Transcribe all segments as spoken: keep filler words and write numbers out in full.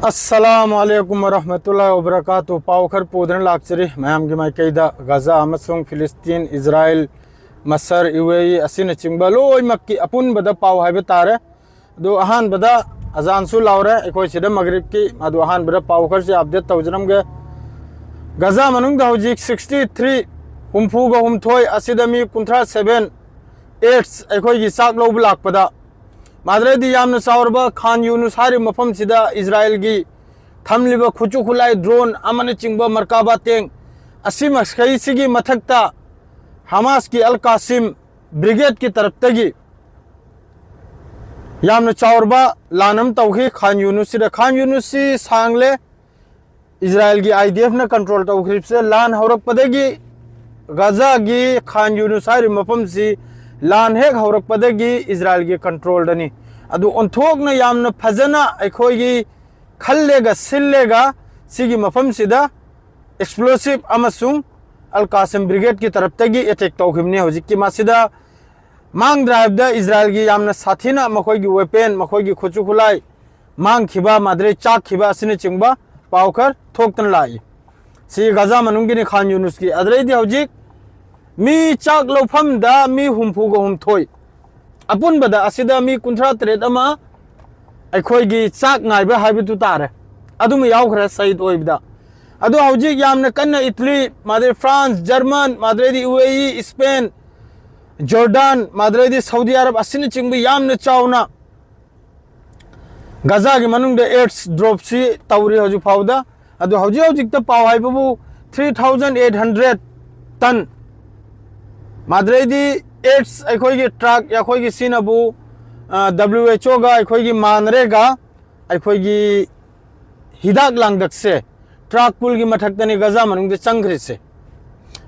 ꯑꯁꯂꯥꯃꯨ ꯑꯂꯩꯀꯨꯝ ꯋꯔꯍꯃꯇꯨꯜꯂꯥꯍꯤ ꯋꯕꯔꯀꯥꯇꯨ꯫ ꯄꯥꯎ ꯈꯔ ꯄꯨꯗꯨꯅ ꯂꯥꯛꯆꯔꯤ꯫ ꯃꯌꯥꯝꯒꯤ ꯃꯥꯏꯀꯩꯗ ꯒꯖꯥ ꯑꯃꯁꯨꯡ ꯐꯤꯂꯤꯁꯇꯤꯟ, ꯏꯖꯔꯥꯏꯜ, ꯃꯁꯔ, ꯌꯨ ꯑꯦ ꯏ ꯑꯁꯤꯅꯆꯤꯡꯕ ꯂꯣꯏꯅꯃꯛꯀꯤ ꯑꯄꯨꯟꯕꯗ ꯄꯥꯎ ꯍꯥꯏꯕ ꯇꯥꯔꯦ꯫ ꯑꯗꯨ ꯑꯍꯥꯟꯕꯗ ꯑꯖꯥꯟꯁꯨ ꯂꯥꯎꯔꯦ ꯑꯩꯈꯣꯏ ꯁꯤꯗ ꯃꯒꯔꯤꯕꯀꯤ꯫ ꯑꯗꯨ ꯑꯍꯥꯟꯕꯗ ꯄꯥꯎ ꯈꯔꯁꯤ ꯑꯞꯗꯦꯠ ꯇꯧꯖꯔꯝꯒꯦ꯫ ꯒꯖꯥ ꯃꯅꯨꯡꯗ ꯍꯧꯖꯤꯛ ꯁꯤꯛꯁꯇꯤ ꯊ꯭ꯔꯤ, ꯍꯨꯝꯐꯨꯒ ꯍꯨꯝꯊꯣꯏ ꯑꯁꯤꯗ ꯃꯤ ꯀꯨꯟꯊ꯭ꯔꯥ ꯁꯦꯚꯦꯟ ꯑꯦꯠꯁ ꯑꯩꯈꯣꯏꯒꯤ ꯆꯥꯛ ꯂꯧꯕ ꯂꯥꯛꯄꯗ, ꯃꯥꯗ꯭ꯔꯦꯗꯤ ꯌꯥꯝꯅ ꯆꯥꯎꯔꯕ ꯈꯥꯟ ꯌꯨꯅꯨꯁ ꯍꯥꯏꯔꯤꯕ ꯃꯐꯝꯁꯤꯗ ꯏꯖꯔꯥꯏꯜꯒꯤ ꯊꯝꯂꯤꯕ ꯈꯨꯠꯁꯨ ꯈꯨꯠꯂꯥꯏ, ꯗ꯭ꯔꯣꯟ ꯑꯃꯅꯆꯤꯡꯕ ꯃꯔꯀꯥꯕꯥ ꯇꯦꯡ ꯑꯁꯤ ꯃꯈꯩꯁꯤꯒꯤ ꯃꯊꯛꯇ ꯍꯃꯥꯁꯀꯤ ꯑꯜ ꯀꯥꯁꯤꯝ ꯕ꯭ꯔꯤꯒꯦꯗꯀꯤ ꯇꯔꯞꯇꯒꯤ ꯌꯥꯝꯅ ꯆꯥꯎꯔꯕ ꯂꯥꯟ ꯑꯃ ꯇꯧꯈꯤ ꯈꯥꯟ ꯌꯨꯅꯨꯁꯁꯤꯗ꯫ ꯈꯥꯟ ꯌꯨꯅꯨꯁꯁꯤ ꯁꯥꯡꯂꯦ꯫ ꯏꯖꯔꯥꯏꯜꯒꯤ ꯑꯥꯏ ꯗꯤ ꯑꯦꯐꯅ ꯀꯟꯇ꯭ꯔꯣꯜ ꯇꯧꯈ꯭ꯔꯤꯕꯁꯦ ꯂꯥꯟ ꯍꯧꯔꯛꯄꯗꯒꯤ, ꯒꯖꯥꯒꯤ ꯈꯥꯟ ꯌꯨꯅꯨꯁ ꯍꯥꯏꯔꯤꯕ ꯃꯐꯝꯁꯤ ꯂꯥꯟ ꯍꯦꯛ ꯍꯧꯔꯛꯄꯗꯒꯤ ꯏꯖꯔꯥꯏꯜꯒꯤ ꯀꯟꯇ꯭ꯔꯣꯜꯗꯅꯤ꯫ ꯑꯗꯨ ꯑꯣꯟꯊꯣꯛꯅ ꯌꯥꯝꯅ ꯐꯖꯅ ꯑꯩꯈꯣꯏꯒꯤ ꯈꯜꯂꯦꯒ ꯁꯤꯜꯂꯦꯒ ꯁꯤꯒꯤ ꯃꯐꯝꯁꯤꯗ ꯑꯦꯛꯁꯄ꯭ꯂꯣꯁꯤꯞ ꯑꯃꯁꯨꯡ ꯑꯜ ꯀꯥꯁꯤꯝ ꯕ꯭ꯔꯤꯒꯦꯗꯀꯤ ꯇꯔꯞꯇꯒꯤ ꯑꯦꯇꯦꯛ ꯇꯧꯈꯤꯕꯅꯤ꯫ ꯍꯧꯖꯤꯛꯀꯤ ꯃꯁꯤꯗ ꯃꯥꯡꯗ꯭ꯔꯥ ꯍꯥꯏꯕꯗ ꯏꯖꯔꯥꯏꯜꯒꯤ ꯌꯥꯝꯅ ꯁꯥꯊꯤꯅ ꯃꯈꯣꯏꯒꯤ ꯋꯦꯄꯦꯟ, ꯃꯈꯣꯏꯒꯤ ꯈꯨꯠꯁꯨ ꯈꯨꯠꯂꯥꯏ ꯃꯥꯡꯈꯤꯕ, ꯃꯥꯗ꯭ꯔꯦ ꯆꯥꯛꯈꯤꯕ ꯑꯁꯤꯅꯆꯤꯡꯕ ꯄꯥꯎ ꯈꯔ ꯊꯣꯛꯇꯨꯅ ꯂꯥꯛꯏ꯫ ꯁꯤ ꯒꯖꯥ ꯃꯅꯨꯡꯒꯤꯅꯤ, ꯈꯥꯟ ꯌꯨꯅꯨꯁꯀꯤ꯫ ꯑꯗꯨꯗꯩꯗꯤ ꯍꯧꯖꯤꯛ ꯃꯤ ꯆꯥꯛ ꯂꯧꯐꯝꯗ ꯃꯤ ꯍꯨꯝꯐꯨꯒ ꯍꯨꯝꯊꯣꯏ, ꯑꯄꯨꯟꯕꯗ ꯑꯁꯤꯗ ꯃꯤ ꯀꯨꯟꯊ꯭ꯔꯥ ꯇꯔꯦꯠ ꯑꯃ ꯑꯩꯈꯣꯏꯒꯤ ꯆꯥꯛ ꯉꯥꯏꯕ ꯍꯥꯏꯕꯗꯨ ꯇꯥꯔꯦ, ꯑꯗꯨꯃ ꯌꯥꯎꯈ꯭ꯔꯦ ꯁꯍꯤꯗ ꯑꯣꯏꯕꯗ꯫ ꯑꯗꯣ ꯍꯧꯖꯤꯛ ꯌꯥꯝꯅ ꯀꯟꯅ ꯏꯇꯂꯤ, ꯃꯥꯗ꯭ꯔꯦ ꯐ꯭ꯔꯥꯟꯁ, ꯖꯔꯃꯟ, ꯃꯥꯗ꯭ꯔꯦꯗꯤ ꯌꯨ ꯑꯦ ꯏ, ꯏꯁꯄꯦꯟ, ꯖꯣꯔꯗꯥꯟ, ꯃꯥꯗ꯭ꯔꯦꯗꯤ ꯁꯥꯎꯗꯤ ꯑꯔꯕ ꯑꯁꯤꯅꯆꯤꯡꯕ ꯌꯥꯝꯅ ꯆꯥꯎꯅ ꯒꯖꯥꯒꯤ ꯃꯅꯨꯡꯗ ꯑꯦꯠꯁ ꯗ꯭ꯔꯣꯞꯁꯤ ꯇꯧꯔꯤ ꯍꯧꯖꯤꯛ ꯐꯥꯎꯗ꯫ ꯑꯗꯣ ꯍꯧꯖꯤꯛ ꯍꯧꯖꯤꯛꯇ ꯄꯥꯎ ꯍꯥꯏꯕꯕꯨ ꯊ꯭ꯔꯤ ꯊꯥꯎꯖꯟ ꯑꯩꯠ ꯍꯟꯗ꯭ꯔꯦꯠ ꯇꯟ, ꯃꯥꯗ꯭ꯔꯦꯗꯤ ꯑꯦꯠꯁ ꯑꯩꯈꯣꯏꯒꯤ ꯇ꯭ꯔꯛ, ꯑꯩꯈꯣꯏꯒꯤ ꯁꯤꯅꯕꯨ ꯗꯕ꯭ꯂꯤꯎ ꯑꯩꯆ ꯑꯣꯒ ꯑꯩꯈꯣꯏꯒꯤ ꯃꯥꯟꯅꯔꯦꯒ ꯑꯩꯈꯣꯏꯒꯤ ꯍꯤꯗꯥꯛ ꯂꯥꯡꯊꯛꯁꯦ ꯇ꯭ꯔꯛ ꯄꯨꯜꯒꯤ ꯃꯊꯛꯇꯅꯤ ꯒꯖꯥ ꯃꯅꯨꯡꯗ ꯆꯪꯈ꯭ꯔꯤꯁꯦ꯫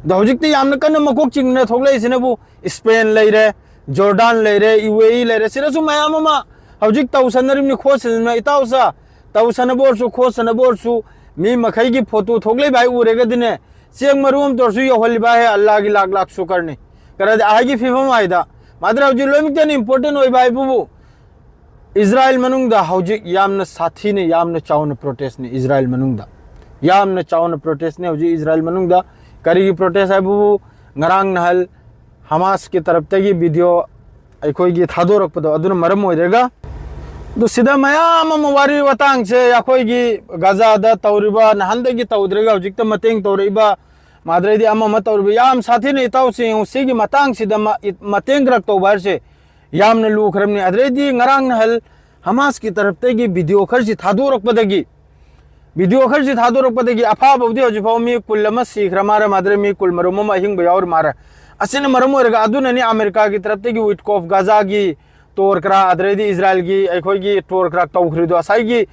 ꯑꯗꯣ ꯍꯧꯖꯤꯛꯇꯤ ꯌꯥꯝꯅ ꯀꯟꯅ ꯃꯀꯣꯛ ꯆꯤꯡꯅ ꯊꯣꯛꯂꯛꯏꯁꯤꯅꯕꯨ ꯏꯁꯄꯦꯟ ꯂꯩꯔꯦ, ꯖꯣꯔꯗꯥꯟ ꯂꯩꯔꯦ, ꯌꯨ ꯑꯦ ꯏ ꯂꯩꯔꯦ, ꯁꯤꯗꯁꯨ ꯃꯌꯥꯝ ꯑꯃ ꯍꯧꯖꯤꯛ ꯇꯧꯁꯟꯅꯔꯤꯕꯅꯤ ꯈꯣꯠꯁꯟꯅꯔꯤꯕꯅꯤ꯫ ꯏꯇꯥꯎꯁꯥ, ꯇꯧꯁꯟꯅꯕ ꯑꯣꯏꯔꯁꯨ ꯈꯣꯠꯁꯟꯅꯕ ꯑꯣꯏꯔꯁꯨ ꯃꯤ ꯃꯈꯩꯒꯤ ꯐꯣꯇꯣ ꯊꯣꯛꯂꯛꯏꯕ ꯍꯥꯏ ꯎꯔꯒꯗꯤꯅꯦ, ꯆꯦꯡ ꯃꯔꯨ ꯑꯃꯇ ꯑꯣꯏꯔꯁꯨ ꯌꯧꯍꯜꯂꯤꯕ ꯍꯥꯏ ꯑꯜꯂꯥꯒꯤ ꯂꯥꯛ ꯂꯥꯛ ꯁꯨꯀꯔꯅꯤ꯫ ꯀꯔꯗꯤ ꯑꯍꯥꯏꯒꯤ ꯐꯤꯕꯝ ꯍꯥꯏꯗ ꯃꯥꯗ꯭ꯔꯦ ꯍꯧꯖꯤꯛ ꯂꯣꯏꯅꯃꯛꯇꯅ ꯏꯝꯄꯣꯔꯇꯦꯟ ꯑꯣꯏꯕ ꯍꯥꯏꯕꯕꯨ ꯏꯖꯔꯥꯏꯜ ꯃꯅꯨꯡꯗ ꯍꯧꯖꯤꯛ ꯌꯥꯝꯅ ꯁꯥꯊꯤꯅ, ꯌꯥꯝꯅ ꯆꯥꯎꯅ protestꯅꯤ ꯏꯖꯔꯥꯏꯜ ꯃꯅꯨꯡꯗ꯫ ꯌꯥꯝꯅ ꯆꯥꯎꯅ protestꯅꯤ ꯍꯧꯖꯤꯛ ꯏꯖꯔꯥꯏꯜ ꯃꯅꯨꯡꯗ꯫ ꯀꯔꯤꯒꯤ protest ꯍꯥꯏꯕꯕꯨ, ꯉꯔꯥꯡ ꯅꯍꯥꯟ ꯍꯃꯥꯁꯀꯤ ꯇꯔꯞꯇꯒꯤ video ꯑꯩꯈꯣꯏꯒꯤ ꯊꯥꯗꯣꯔꯛꯄꯗꯣ, ꯑꯗꯨꯅ ꯃꯔꯝ ꯑꯣꯏꯔꯒ꯫ ꯑꯗꯨ ꯁꯤꯗ ꯃꯌꯥꯝ ꯑꯃ ꯋꯥꯔꯤ ꯋꯥꯇꯥꯡꯁꯦ, ꯑꯩꯈꯣꯏꯒꯤ ꯒꯖꯥꯗ ꯇꯧꯔꯤꯕ, ꯅꯍꯥꯟꯗꯒꯤ ꯇꯧꯗ꯭ꯔꯒ ꯍꯧꯖꯤꯛꯇ ꯃꯇꯦꯡ ꯇꯧꯔꯛꯏꯕ, ꯃꯥꯗ꯭ꯔꯩꯗꯤ ꯑꯃ ꯑꯃ ꯇꯧꯔꯤꯕ, ꯌꯥꯝ ꯁꯥꯊꯤꯅ ꯏꯇꯥꯎꯁꯤꯡ ꯌꯦꯡꯉꯨ, ꯁꯤꯒꯤ ꯃꯇꯥꯡꯁꯤꯗ ꯃ-, ꯃꯇꯦꯡ ꯈꯔ ꯇꯧꯕ ꯍꯥꯏꯁꯦ ꯌꯥꯝꯅ ꯂꯨꯈ꯭ꯔꯕꯅꯤ꯫ ꯑꯗꯨꯗꯩꯗꯤ ꯉꯔꯥꯡ ꯅꯍꯥꯟ ꯍꯃꯥꯁꯀꯤ ꯇꯔꯞꯇꯒꯤ video ꯈꯔꯁꯤ ꯊꯥꯗꯣꯔꯛꯄꯗꯒꯤ, video ꯈꯔꯁꯤ ꯊꯥꯗꯣꯔꯛꯄꯗꯒꯤ ꯑꯐꯥꯕꯕꯨꯗꯤ ꯍꯧꯖꯤꯛꯐꯥꯎ ꯃꯤ ꯀꯨꯟ ꯑꯃ ꯁꯤꯈ꯭ꯔ ꯃꯥꯔꯦ, ꯃꯥꯗ꯭ꯔꯦ, ꯃꯤ ꯀꯨꯟ ꯃꯔꯨꯝ ꯑꯃ ꯑꯍꯤꯡꯕ ꯌꯥꯎꯔꯤ ꯃꯥꯔꯦ꯫ ꯑꯁꯤꯅ ꯃꯔꯝ ꯑꯣꯏꯔꯒ ꯑꯗꯨꯅꯅꯤ ꯑꯃꯦꯔꯤꯀꯥꯒꯤ ꯇꯔꯞꯇꯒꯤ Witkoff Gazaꯒꯤ ꯇꯣꯔ ꯀꯔꯥ, ꯑꯗꯨꯗꯩꯗꯤ ꯏꯖꯔꯥꯏꯜꯒꯤ ꯑꯩꯈꯣꯏꯒꯤ ꯇꯣꯔ ꯀꯔꯥ ꯇꯧꯈ꯭ꯔꯤꯗꯣ, ꯉꯁꯥꯏꯒꯤ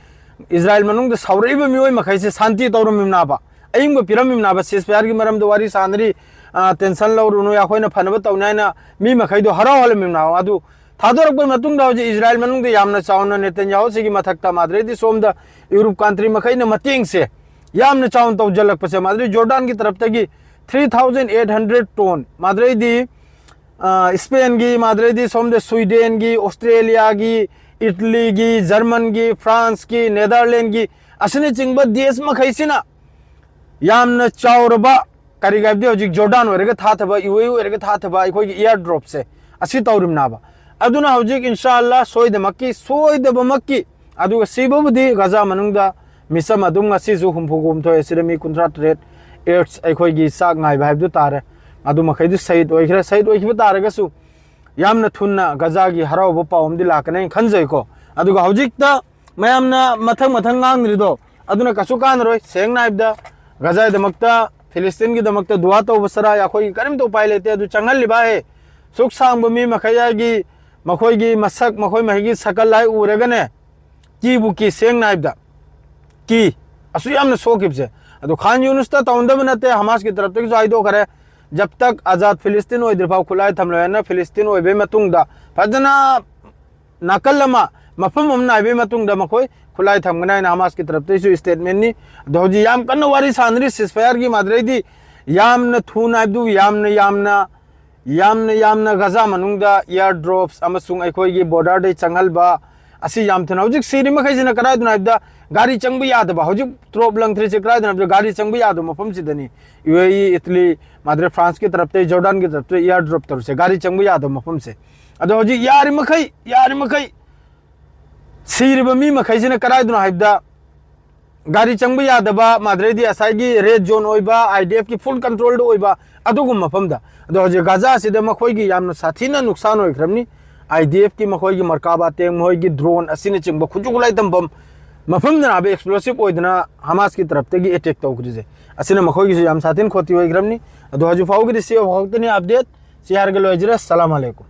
ꯏꯖꯔꯥꯏꯜ ꯃꯅꯨꯡꯗ ꯁꯥꯎꯔꯛꯏꯕ ꯃꯤꯑꯣꯏ ꯃꯈꯩꯁꯦ ꯁꯥꯟꯇꯤ ꯇꯧꯔꯝꯃꯤꯕꯅꯥꯕ, ꯑꯏꯪꯕ ꯄꯤꯔꯝꯃꯤꯕꯅꯥꯕ, ceasefire ꯒꯤ ꯃꯔꯝꯗ ꯋꯥꯔꯤ ꯁꯥꯟꯅꯔꯤ, ꯑ, tension ꯂꯧꯔꯨꯅꯨ, ꯑꯩꯈꯣꯏꯅ ꯐꯅꯕ ꯇꯧꯅꯤ ꯍꯥꯏꯅ ꯃꯤ ꯃꯈꯩꯗꯣ ꯍꯔꯥꯎꯍꯜꯂꯝꯃꯤꯕꯅꯥꯕ꯫ ꯑꯗꯨ ꯊꯥꯗꯣꯔꯛꯄꯒꯤ ꯃꯇꯨꯡꯗ ꯍꯧꯖꯤꯛ ꯏꯖꯔꯥꯏꯜ ꯃꯅꯨꯡꯗ ꯌꯥꯝꯅ ꯆꯥꯎꯅ ꯅꯦꯇꯟꯌꯥꯍꯨꯁꯤꯒꯤ ꯃꯊꯛꯇ, ꯃꯥꯗ꯭ꯔꯩꯗꯤ ꯁꯣꯝꯗ ꯌꯨꯔꯣꯞ country ꯃꯈꯩꯅ ꯃꯇꯦꯡꯁꯦ ꯌꯥꯝꯅ ꯆꯥꯎꯅ ꯇꯧꯁꯤꯜꯂꯛꯄꯁꯦ, ꯃꯥꯗ꯭ꯔꯩ ꯖꯣꯔꯗꯥꯟꯒꯤ ꯇꯔꯞꯇꯒꯤ three thousand eight hundred ton, ꯃꯥꯗ꯭ꯔꯩꯗꯤ, ꯑ, ꯁ꯭ꯄꯦꯟꯒꯤ, ꯃꯥꯗ꯭ꯔꯩꯗꯤ ꯁꯣꯝꯗ ꯁ꯭ꯋꯤꯗꯦꯟꯒꯤ, ꯑꯣꯁꯇ꯭ꯔꯦꯂꯤꯌꯥꯒꯤ, ꯏꯇꯂꯤꯒꯤ, ꯖꯔꯃꯟꯒꯤ, ꯐ꯭ꯔꯥꯟꯁꯀꯤ, ꯅꯦꯗꯔꯂꯦꯟꯒꯤ, ꯑꯁꯤꯅꯆꯤꯡꯕ ꯗꯦꯁ ꯃꯈꯩꯁꯤꯅ ꯌꯥꯝꯅ ꯆꯥꯎꯔꯕ, ꯀꯔꯤꯒ ꯍꯥꯏꯕꯗꯤ ꯍꯧꯖꯤꯛ ꯖꯣꯔꯗꯥꯟ ꯑꯣꯏꯔꯒ ꯊꯥꯊꯕ, ꯌꯨ ꯑꯦ ꯏ ꯑꯣꯏꯔꯒ ꯊꯥꯊꯕ ꯑꯩꯈꯣꯏꯒꯤ air dropꯁꯦ ꯑꯁꯤ ꯇꯧꯔꯤꯕꯅꯥꯕ꯫ ꯑꯗꯨꯅ ꯍꯧꯖꯤꯛ ꯏꯟꯁꯥ ꯑꯜꯂꯥ ꯁꯣꯏꯗꯃꯛꯀꯤ, ꯁꯣꯏꯗꯕꯃꯛꯀꯤ, ꯑꯗꯨꯒ ꯁꯤꯕꯕꯨꯗꯤ ꯒꯖꯥ ꯃꯅꯨꯡꯗ ꯃꯤꯆꯝ ꯑꯗꯨꯝ ꯉꯁꯤꯁꯨ ꯍꯨꯝꯐꯨ ꯍꯨꯝꯗꯣꯏ ꯑꯁꯤꯗ ꯃꯤ ꯀꯨꯟꯊ꯭ꯔꯥ ꯇꯔꯦꯠ, ꯑꯦꯔꯠꯁ ꯑꯩꯈꯣꯏꯒꯤ ꯆꯥꯛ ꯉꯥꯏꯕ ꯍꯥꯏꯕꯗꯨ ꯇꯥꯔꯦ꯫ ꯑꯗꯨ ꯃꯈꯩꯗꯨ ꯁꯍꯤꯗ ꯑꯣꯏꯈ꯭ꯔꯦ꯫ ꯁꯍꯤꯗ ꯑꯣꯏꯈꯤꯕ ꯇꯥꯔꯒꯁꯨ ꯌꯥꯝꯅ ꯊꯨꯅ ꯒꯖꯥꯒꯤ ꯍꯔꯥꯎꯕ ꯄꯥꯎ ꯑꯃꯗꯤ ꯂꯥꯛꯀꯅꯤ ꯍꯥꯏꯅ ꯈꯟꯖꯩꯀꯣ꯫ ꯑꯗꯨꯒ ꯍꯧꯖꯤꯛꯇ ꯃꯌꯥꯝꯅ ꯃꯊꯪ ꯃꯊꯪ ꯉꯥꯡꯗ꯭ꯔꯤꯗꯣ, ꯑꯗꯨꯅ ꯀꯩꯁꯨ ꯀꯥꯟꯅꯔꯣꯏ꯫ ꯁꯦꯡꯅ ꯍꯥꯏꯕꯗ, ꯒꯖꯥꯒꯤꯗꯃꯛꯇ, ꯐꯤꯂꯤꯁꯇꯤꯟꯒꯤꯗꯃꯛꯇ ꯗꯨꯋꯥ ꯇꯧꯕ ꯁꯔꯥꯏ ꯑꯩꯈꯣꯏꯒꯤ ꯀꯔꯤꯝꯇ ꯎꯄꯥꯏ ꯂꯩꯇꯦ꯫ ꯑꯗꯨ ꯆꯪꯍꯜꯂꯤꯕ ꯍꯦ ꯁꯨꯛ ꯁꯥꯡꯕ ꯃꯤ ꯃꯈꯩ ꯍꯥꯏꯒꯤ ꯃꯈꯣꯏꯒꯤ ꯃꯁꯛ, ꯃꯈꯣꯏ ꯃꯈꯩꯒꯤ ꯁꯀꯜ ꯍꯥꯏ ꯎꯔꯒꯅꯦ, ꯀꯤꯕꯨ ꯀꯤ, ꯁꯦꯡꯅ ꯍꯥꯏꯕꯗ ꯀꯤ꯫ ꯑꯁꯨꯛ ꯌꯥꯝꯅ ꯁꯣꯛꯈꯤꯕꯁꯦ꯫ ꯑꯗꯣ ꯈꯥꯟ ꯌꯨꯅꯨꯁꯇ ꯇꯧꯅꯗꯕ ꯅꯠꯇꯦ, ꯍꯃꯥꯁꯀꯤ ꯇꯔꯞꯇꯒꯤꯁꯨ ꯍꯥꯏꯗꯣꯛꯈ꯭ꯔꯦ, ꯖꯕ ꯇꯛ ꯑꯖꯥꯗ ꯐꯤꯂꯤꯁꯇꯤꯟ ꯑꯣꯏꯗ꯭ꯔꯤꯐꯥꯎ ꯈꯨꯠꯂꯥꯏ ꯊꯝꯂꯣꯏ ꯍꯥꯏꯅ ꯐꯤꯂꯤꯁꯇꯤꯟ ꯑꯣꯏꯕꯩ ꯃꯇꯨꯡꯗ ꯐꯖꯅ ꯅꯥꯀꯜ ꯑꯃ, ꯃꯐꯝ ꯑꯃ ꯅꯥꯏꯕꯒꯤ ꯃꯇꯨꯡꯗ ꯃꯈꯣꯏ ꯈꯨꯠꯂꯥꯏ ꯊꯝꯒꯅꯤ ꯍꯥꯏꯅ ꯍꯃꯥꯁꯀꯤ ꯇꯔꯞꯇꯒꯤꯁꯨ statementꯅꯤ꯫ ꯑꯗꯣ ꯍꯧꯖꯤꯛ ꯌꯥꯝ ꯀꯟꯅ ꯋꯥꯔꯤ ꯁꯥꯟꯅꯔꯤ ceasefireꯒꯤ ꯃꯥꯗ꯭ꯔꯩꯗꯤ, ꯌꯥꯝꯅ ꯊꯨꯅ ꯍꯥꯏꯕꯗꯨ, ꯌꯥꯝꯅ, ꯌꯥꯝꯅ, ꯌꯥꯝꯅ, ꯌꯥꯝꯅ ꯒꯖꯥ ꯃꯅꯨꯡꯗ air drops ꯑꯃꯁꯨꯡ ꯑꯩꯈꯣꯏꯒꯤ borderꯗꯩ ꯆꯪꯍꯟꯕ, ꯑꯁꯤ ꯌꯥꯝ ꯊꯨꯅ꯫ ꯍꯧꯖꯤꯛ ꯁꯤꯔꯤ ꯃꯈꯩꯁꯤꯅ ꯀꯗꯥꯏꯗꯅꯣ ꯍꯥꯏꯕꯗ, ꯒꯥꯔꯤ ꯆꯪꯕ ꯌꯥꯗꯕ, ꯍꯧꯖꯤꯛ ꯇ꯭ꯔꯣꯞ ꯂꯪꯊ꯭ꯔꯤꯁꯦ ꯀꯗꯥꯏꯗꯅꯣ ꯍꯥꯏꯕꯗ, ꯒꯥꯔꯤ ꯆꯪꯕ ꯌꯥꯗꯕ ꯃꯐꯝꯁꯤꯗꯅꯤ꯫ ꯌꯨ ꯑꯦ ꯏ, ꯏꯇꯂꯤ, ꯃꯥꯗ꯭ꯔꯦ ꯐ꯭ꯔꯥꯟꯁꯀꯤ ꯇꯔꯞꯇꯩ, ꯖꯣꯔꯗꯥꯟꯒꯤ ꯇꯔꯞꯇꯩ ꯏꯌꯥꯔ ꯗ꯭ꯔꯣꯞ ꯇꯧꯔꯤꯁꯦ, ꯒꯥꯔꯤ ꯆꯪꯕ ꯌꯥꯗꯕ ꯃꯐꯝꯁꯦ꯫ ꯑꯗꯣ ꯍꯧꯖꯤꯛ ꯌꯥꯔꯤꯃꯈꯩ, ꯌꯥꯔꯤꯃꯈꯩ ꯁꯤꯔꯤꯕ ꯃꯤ ꯃꯈꯩꯁꯤꯅ ꯀꯗꯥꯏꯗꯅꯣ ꯍꯥꯏꯕꯗ, ꯒꯥꯔꯤ ꯆꯪꯕ ꯌꯥꯗꯕ, ꯃꯥꯗ꯭ꯔꯦꯗꯤ ꯉꯁꯥꯏꯒꯤ ꯔꯦꯗ ꯖꯣꯟ ꯑꯣꯏꯕ, ꯑꯥꯏ ꯗꯤ ꯑꯦꯐꯀꯤ ꯐꯨꯜ ꯀꯟꯇ꯭ꯔꯣꯜꯗ ꯑꯣꯏꯕ ꯑꯗꯨꯒꯨꯝꯕ ꯃꯐꯝꯗ꯫ ꯑꯗꯣ ꯍꯧꯖꯤꯛ ꯒꯥꯖꯥꯁꯤꯗ ꯃꯈꯣꯏꯒꯤ ꯌꯥꯝꯅ ꯁꯥꯊꯤꯅ ꯅꯨꯡꯁꯥꯟ ꯑꯣꯏꯈ꯭ꯔꯕꯅꯤ꯫ ꯑꯥꯏ ꯗꯤ ꯑꯦꯐꯀꯤ ꯃꯈꯣꯏꯒꯤ ꯃꯔꯀꯥꯕꯥ ꯇꯦꯡ, ꯃꯈꯣꯏꯒꯤ ꯗ꯭ꯔꯣꯟ ꯑꯁꯤꯅꯆꯤꯡꯕ ꯈꯨꯠꯁꯨ ꯈꯨꯠꯂꯥꯏ ꯊꯝꯐꯝ ꯃꯐꯝꯗꯅ ꯍꯥꯏꯕ ꯑꯦꯛꯁꯄ꯭ꯂꯣꯁꯤꯞ ꯑꯣꯏꯗꯅ ꯍꯃꯥꯁꯀꯤ ꯇꯔꯞꯇꯒꯤ ꯑꯦꯇꯦꯛ ꯇꯧꯈ꯭ꯔꯤꯁꯦ꯫ ꯑꯁꯤꯅ ꯃꯈꯣꯏꯒꯤꯁꯨ ꯌꯥꯝ ꯁꯥꯊꯤꯅ ꯈꯣꯇꯤ ꯑꯣꯏꯈ꯭ꯔꯕꯅꯤ꯫ ꯑꯗꯣ ꯍꯧꯖꯤꯛ ꯐꯥꯎꯒꯤꯗꯤ ꯁꯤ ꯈꯛꯇꯅꯤ ꯑꯞꯗꯦꯠ꯫ ꯁꯤ ꯍꯥꯏꯔꯒ ꯂꯣꯏꯖꯔꯦ꯫ ꯁꯂꯥꯝ ꯑꯂꯩꯀꯨꯝ꯫